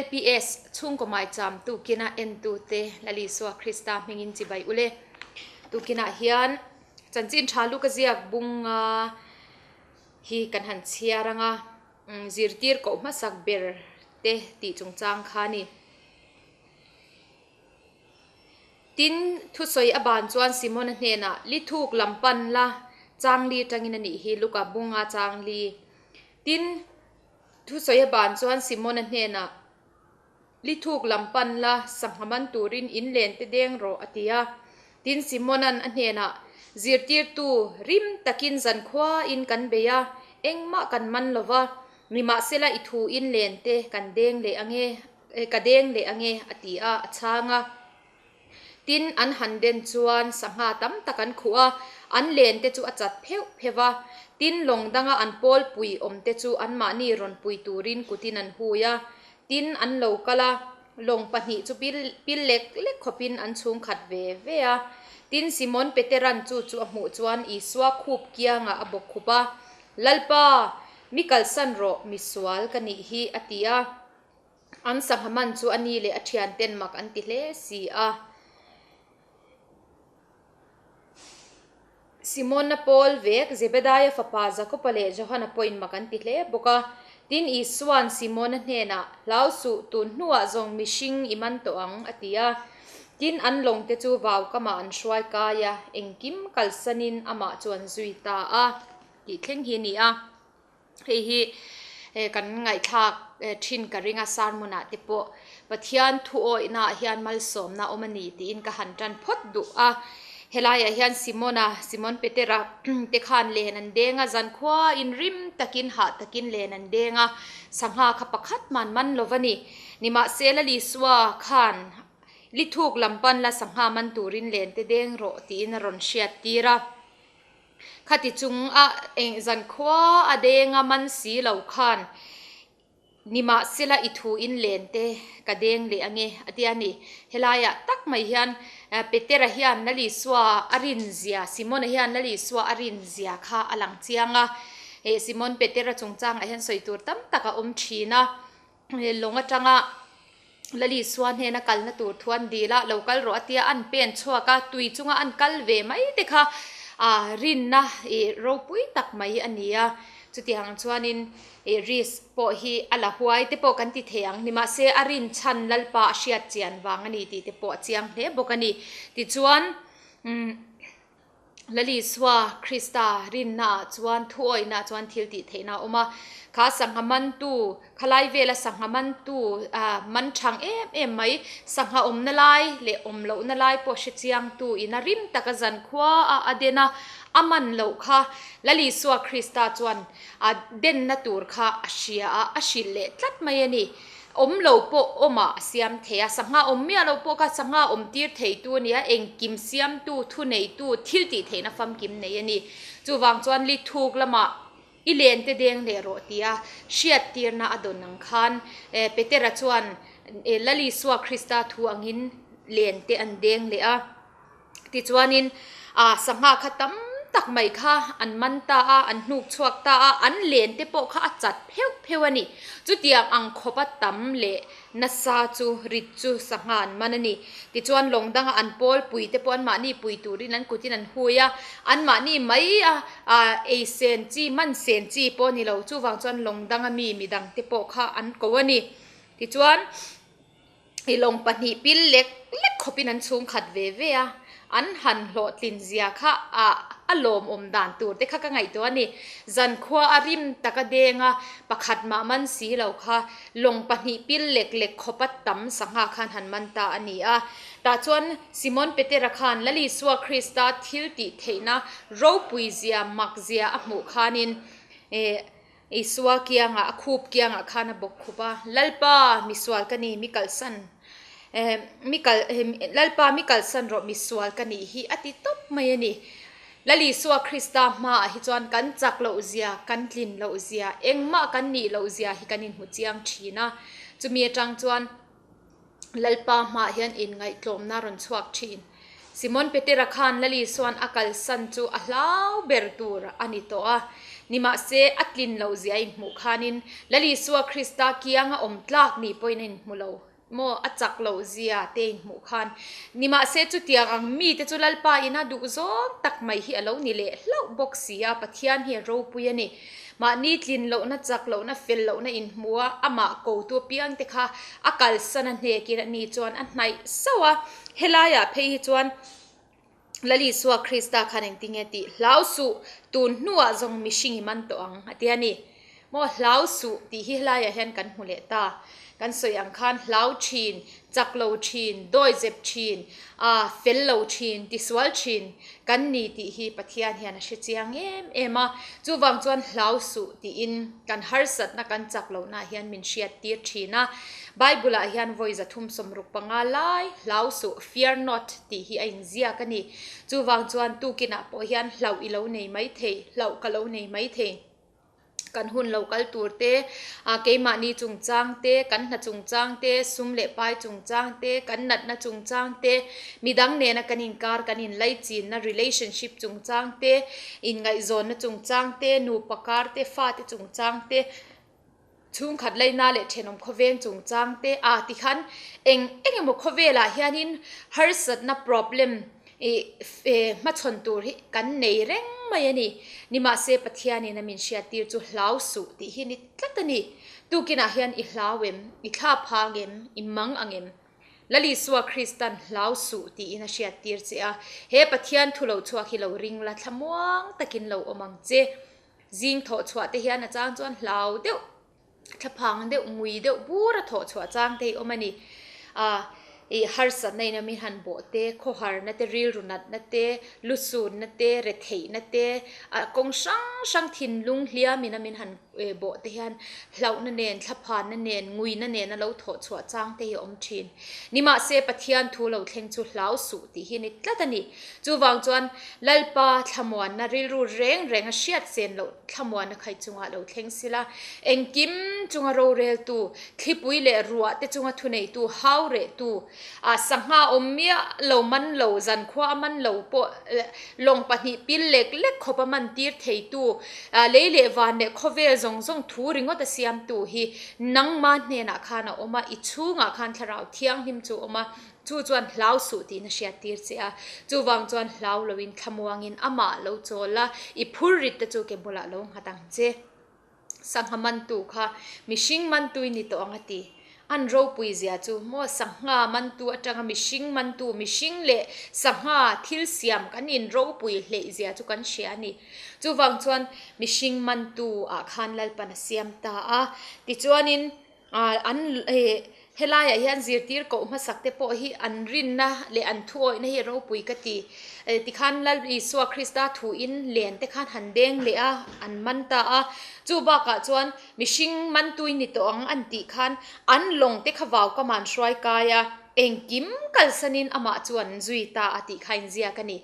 LPS chhungkaw maicham tukina entute Lalisua Krista hmingin chibai ule. Tukinah hian chanchin tha lu ka ziak bunga hi kan han chhiar anga zirtir koh hmasak ber te tih chungchang kha a ni. Tin, thusawi a ban chuan Simona hnenah, Li thuk lam pan la, changli atangin a nih hi, Luka bunga changli. Tin, thusawi a ban chuan Simona hnenah, Li thuk lam pan la, sangha man turin in len te deng rawh, a ti a. Tin, Simona'n a hnenah, Zirtirtu, rim takin zankhuain kan bei a, engmah kan man lo va, nimahsela i thu in len te kan deng leh ange, Ka deng leh ange a ti a, a chhang a. Tin, an han den chuan sangha tam tak an khuh a, an len te chu a chat pheuh pheuh a. Tin, lawng danga an pawl pui awm te chu anmahni rawn pui turin kutin an hui a. Tin, an lo kal a, lawng pahnih chu pil pil lek lek khawpin an chhung khat ve ve a. Tin, Simon Peteran chu chu a hmuh chuan Isua khup kiangah a bawk khup a, Lalpa, mi kalsan rawh, misual ka nih hi, a ti a. An sangha man chu a ni leh a thianten mak an ti hle si a. Simona Paul vek, Zebedaia fapa Jakoba leh Johana pawhin mak an ti hle bawk a. Tin, Isua'n Simona hnenah, Hlau suh, tun hnuah zawng mihring i man tawh ang, a ti a. Tin, an lawngte chu vau kamah an hruai kai a, engkim kalsanin amah chu an zui ta a, tih thleng hi a ni a. Hei hi kan ngaihthlak thin ka ring a sermon ah te pawh Pathian thu awihna ah hian malsawmna a awm a ni tiin ka han tan phawt duh a. Helaiah hian Simona, Simon Petera te khan len an deng a, zankhua in rim takin hah takin len an deng a, sangha kha pakhat man man lo va ni. Nimahsela Lisua khan lithuk lam pan la sangha man turin len te deng rawh tiin a rawn hriat tir a. Khati chung a eng zan khua a deng a man si lo khan nimahsela i thu in len te ka deng leh ange a tia ni. Helaiah tak mai hian Petera hian Lalisua a rin zia, Simona hian Lalisua a rin zia kha a lang chiang a. Simon Petera chungchangah hian sawi tur tam tak a awm thin a. Lawng atanga Lalisua hnena kalna tur thu an dil a, lo kal rawh a tia an pen chhuak a, tui chunga an kal ve mai te kha ah rinna ih ropui tak mai a ni a. Chutiang chuanin ih risk pawh hi a la huai te pawh kan ti thei ang, nimahse a rin chhan Lalpa a hriat chian vang a ni tih te pawh a chiang hle bawk a ni. Tichuan umm. Lalisua Krista rinnaah chuan thuawihnaah chuan thil tih theihna a awm a. Kha sangha mantu, khalai vela sangha mantu ah man thang em em mai, sangha awmna lai leh awm lohna lai pawh hre chiangtu ina rim taka zankhua a a den a, a man loh kha Lalisua Krista chuan a denna tur kha a hria a, a hrilh leh tlat mai a ni. Awm lo pawh awmah a siam thei a, sangha awm miah lo pawh kha sangha awm tir theitu a ni a, engkim siamtu, thuneitu, thil tih theihna famkim nei a ni. Chuvang chuan li thuk lamah i len te deng leh rawh tia hriattirna a dawn ang khan Petera chuan Lalisua Krista thu angin len te an deng leh a. Tichuanin ah sangha kha tam tak mai kha an man ta a, an hnuk chhuak ta a, an len te pawh kha a chat pheuh pheuh a ni. Chutiang ang khawpa tam leh nasa chu rit chu sangha an man a ni. Tichuan lawng danga an pawl pui te pawh anmahni pui turin an kutin an hui a, anmahni mai a ah ei sen chi, man sen chi pawh a ni lo. Chuvang chuan lawng danga mi midang te pawh kha an ko a ni. Tichuan. I lawng pahnih pil lek lek khawpin an chhung khat ve ve a, an han hlawhtlin zia kha ah a lawmawm dan tur te kha ka ngaihtuah a ni. Zankhua a rim tak a deng a, pakhat mah man si lo kha lawng pahnih pil lek lek khawpa tam sangha khan han man ta a ni a. Tah chuan Simon Petera khan Lalisua Krista thil tih theihna ropui zia mak zia a hmuh khanin eh Isua kiangah, a khup kiangah khan a bawk khup a, Lalpa, misual ka ni, mi kalsan, eh, mi kal, eh, Lalpa, mi kalsan rawh, misual ka nih hi, a ti tawp mai a ni. Lal Isua Krista hmaah hi chuan kan chak loh zia, kan tlin loh zia, engmah kan nih loh zia hi kan inhmu chiang thin a. Chumi atang chuan Lalpa hmaah hian inngaihtlawmna a rawn chhuak thin. Simon Petera khan Lal Isua'n a kalsan chu a hlau ber tur a ni tawh a. Nimahse, a tlin loh zia a inhmuh khanin Lal Isua Krista kianga awm tlak ni pawhin a inhmu lo maw? A chak loh zia te a inhmuh khan. Nimahse, chutiang ang mite chu Lalpa ina duh zawng tak mai hi a lo ni leh hlauh bawk si a, Pathian hi a ropui a ni. Mahni tlin lohna, chak lohna, fel lohna inhmu a, amah kotu apiangte kha a kalsan a hnekin a ni chuan a hnaih sauh a. Helaiah phei hi chuan Lal Isua Krista khan engtinge tih hlau suh, tun hnuah zawng mihring i man tawh ang a ti a ni. Maw hlau suh tih hi helaiah hian kan hmu leh ta. Kan sawi ang khan hlau thin, chak lo thin, dawi zep thin, a fel lo thin, tisual thin kan ni tih hi Pathian hian a hre chiang em em a. Chuvang chuan hlau suh tiin kan harsatna kan chak lohnaah hian min hriat tir thin a. Bible ah hian vawi 365 lai hlau suh, fear not, tih hi a inziak a ni. Chuvang chuan tukinah pawh hian hlauh i lo nei mai thei, hlauh ka lo nei mai thei. Kan hun lo kal tur te, keimahni chungchang te, kan hna chungchang te, sum leh pai chungchang te, kan natna chungchang te, midang nena kan inkar kan inlaichinna, relationship, chungchang te, inngaihzawnna chungchang te, nupa kar te, fate chungchang te, Chhungkhat laina leh thenawm khawveng chungchang te a ti khan eng eng emaw khawvelah hianin harsatna problem ih hmachhawn tur hi kan nei reng mai a ni. Nimahse Pathianin a min hriattir chu hlau suh tih hi ni tlat a ni. Tukinah hian i hlau em? I thla phang em? I mang ang em? Lal Isua Kristan hlau suh tiin a hriattir che a. He Pathian thu lo chhuak hi lo ring la thlamuang takin lo awm ang che. Zing thawh chhuah te hian a chang chuan hlau deuh, thlaphang deuh, ngui deuh bur a thawh chhuah chang te hi awm a ni. Ah ih harsatna in a mi han bawh te, khawharna te, rilru natna te, lusunna te, retheihna te, ah kawng hrang hrang thinlung hliam in a min han bawh te hian hlauhna nen, thlaphanna nen, nguina nen a lo thawh chhuah chang te hi a awm thin. Nimahse Pathian thu lo thleng chu hlau suh tih hi a ni tlat a ni. Chuvang chuan Lalpa thlamuanna rilru reng reng a hriat sen loh thlamuanna khai chungah lo thleng sila, engkim chunga roreltu, thlipui leh ruah te chunga thuneitu, hau rehtu, ah sangha awm miah lo man lo, zankhua a man lo pawh lawng pahnih pil lek lek khawp a man tir theitu, lei leh van leh khawvel zawng zawng thu ringawt a siamtu hi nangma hnenah khan a awm a, i chhungah khan thlarau thianghlim chu a awm a. Chu chuan hlau suh tiin a hriat tir che a, chuvang chuan hlau loin thlamuangin amah lo chawl a, i phur rit te chu ke bulah lo nghat ang che. Sangha mantu kha mihring mantui ni tawh ang a ti. An ropui zia chu maw sangha mantu atanga mihring mantu, mihring leh sangha thil siam kan in ropui hleih zia chu kan hria a ni. Chuvang chuan mihring mantu ah khan Lalpan a siam ta a, tichuanin An helaiah hian zirtir koh hmasak te pawh hi an rinna leh an thuawihna hi ropui ka ti. Tikhan Lal Isua Krista thuin len te khan han deng leh a, an man ta a. Chu bakah chuan mihring mantui ni tawh ang an tih khan an lawng te kha vau kam an hruai kai a, engkim kalsanin amah chu an zui ta a tih kha inziak a ni.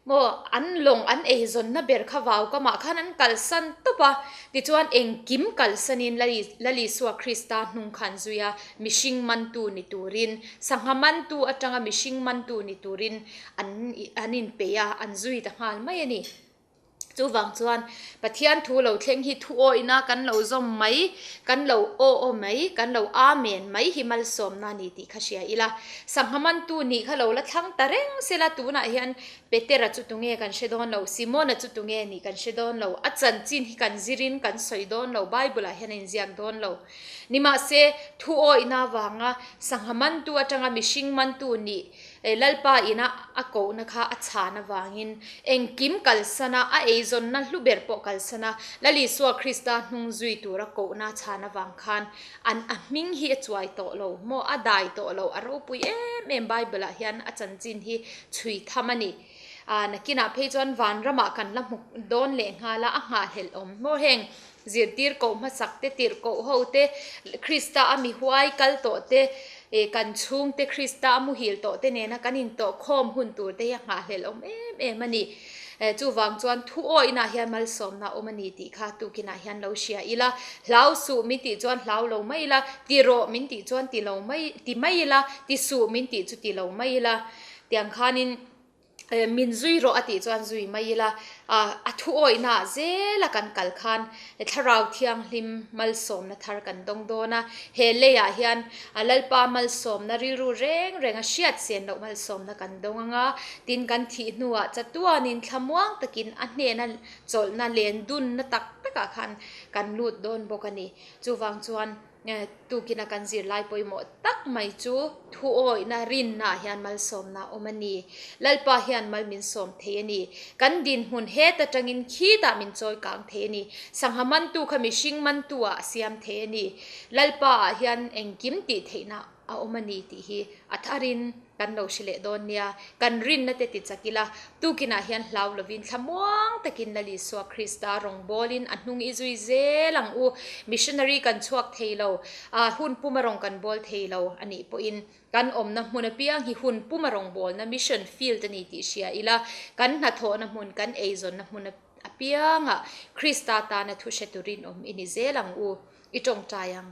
Maw, an lawng an eizawnna ber kha vau kamah khan an kalsan tawp a, tichuan engkim kalsanin Lal Isua Krista hnung khan zui a, mihring mantu ni turin, sangha mantu atanga mihring mantu ni turin an an inpeih a, an zui ta nghal mai a ni. Chuvang chuan Pathian thu lo thleng hi thuawihna kan lo zawm mai, kan lo aw aw mai, kan lo amen mai hi malsawmna a ni tih kha hria ila. Sangha mantu nih kha lo la thlang ta reng sela tunah hian Petera chu tunge kan hre dawn lo, Simona chu tunge nih kan hre dawn lo, a chanchin hi kan zirin kan sawi dawn lo, Bible ah hian a inziak dawn lo. Nimahse, thuawihna avanga sangha mantu atanga mihring mantu nih Lalpa ina a kohna kha a chhan avangin engkim kalsan a, a eizawnna hlu ber pawh kalsan a, Lal Isua Krista hnung zui tura kohna a chhan avang khan an a hming hi a chuai tawh lo maw, a dai tawh lo, a ropui em em Bible ah hian a chanchin hi chhui tham a ni. Ah nakinah phei chuan vanramah kan la hmu dawn leh nghal a, a nghahhlelh awm maw heng Zirtir koh hmasak te, tirh koh ho te, Krista a mi huai kal tawh te, kan chhung te Krista a muhil tawh te nena kan intawh khawm hun tur te hi a nghahhlelh awm em em a ni. Chuvang chuan thu awihnaah hian malsawmna a awm a ni tih kha tukinah hian lo hria ila. Hlau suh min tih chuan hlau lo mai ila, ti rawh min tih chuan ti lo mai, ti mai ila, ti suh min tih chu ti lo mai ila. Tiang khanin. Min zui rawh a tih chuan zui mai ila, a thuawihna ah zela kan kal khan Thlarau Thianghlim malsawmna thar kan dawng dawn a. He leiah hian Lalpa malsawmna rilru reng reng a hriat sen loh malsawmna kan dawng ang a, tin kan thih hnuah chatuanin thlamuang takin a hnena chawlhna len dunna tak takah khan kan lut dawn bawk a ni. Chuvang chuan. Tukina kan zirlai pawimawh tak mai chu thuawihna rinnaah hian malsawmna a awm a ni. Lalpa hian mal min sawm thei a ni. Kan dinhmun het atangin khitah min chawi kang thei a ni. Sangha mantu kha mihring mantu ah a siam thei a ni. Lalpa ah hian engkim tih theihna a awm a ni tih hi a tharin kan lo hre leh dawn nia. Kan rinna te ti chak ila, tukinah hian hlau lovin thlamuang takin Lal Isua Krista rawngbawlin a hnung i zui zel ang u. Missionary kan chhuak thei lo, ah hun puma rawng kan bawl thei lo a nih pawhin kan awmna hmun apiang hi hun puma rawngbawlna mission field a ni tih hria ila, kan hnathawhna hmun, kan eizawnna hmun apiangah Krista tana thu hre turin awm i ni zel ang u. I tawngtai ang.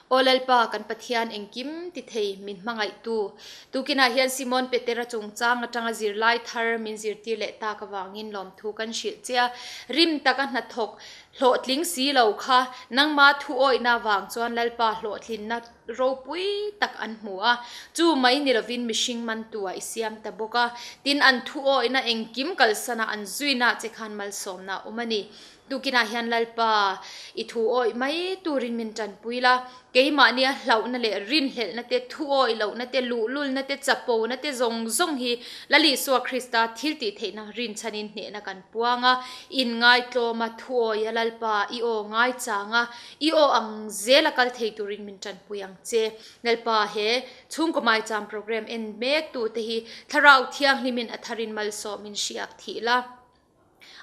Aw Lalpa, kan Pathian engkim ti thei min hmangaihtu. Tukinah hian Simon Petera chungchang atanga zirlai thar min zirtir leh tak avangin lawmthu kan hrilh che a. Rim taka hnathawk hlawhtling si lo kha nangma thuawihna avang chuan Lalpa hlawhtlinna ropui tak an hmu a. Chu mai ni lovin mihring mantu ah i siam ta bawk a. Tin, an thuawihna engkim kalsana an zuina che khan malsawmna a awm a ni. Tukinah hian Lalpa, i thu awih mai turin min tanpui la. Keimahnia hlauhna leh rinhlelhna te, thu awih lohna te, luhlulna te, chapona te zawng zawng hi Lal Isua Krista thiltih theihna rinchhanin hnehna kan puang a. Inngaitlawma thu awih a Lalpa, i aw ngaichang a, i aw ang zela kal thei turin min tanpui ang che. Lalpa, he chhungkaw maicham program en mek tute hi Thlarau Thianghlimin a tharin malsawmin hriak thih la.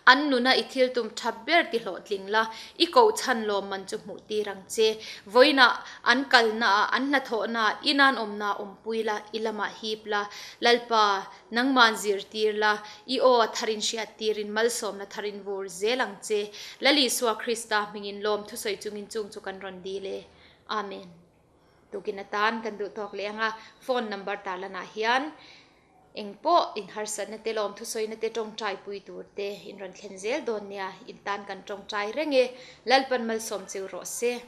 An nuna i thil tum tha ber ti hlawhtling la, i koh chhan lawmman chu hmuh tir ang che. Vawiinah an kalnaah, an hnathawhnaah, in an awmnaah awmpui la, i lamah hip la. Lalpa, nangma'n zirtir la, i aw a tharin hriat tirin malsawmna tharin vur zel ang che. Lal Isua Krista hmingin lawm thusawi chungin chung chu kan rawn dil e. Amen. Tukin atan kan duh tawk leh ang a, phone number tarlanah hian Eng pawh in harsatna te lawm thusawina te tawngtai pui tur te in rawn thlen zel dawn nia, in tan kan tawngtai reng e, Lalpan malsawm cheu rawh se.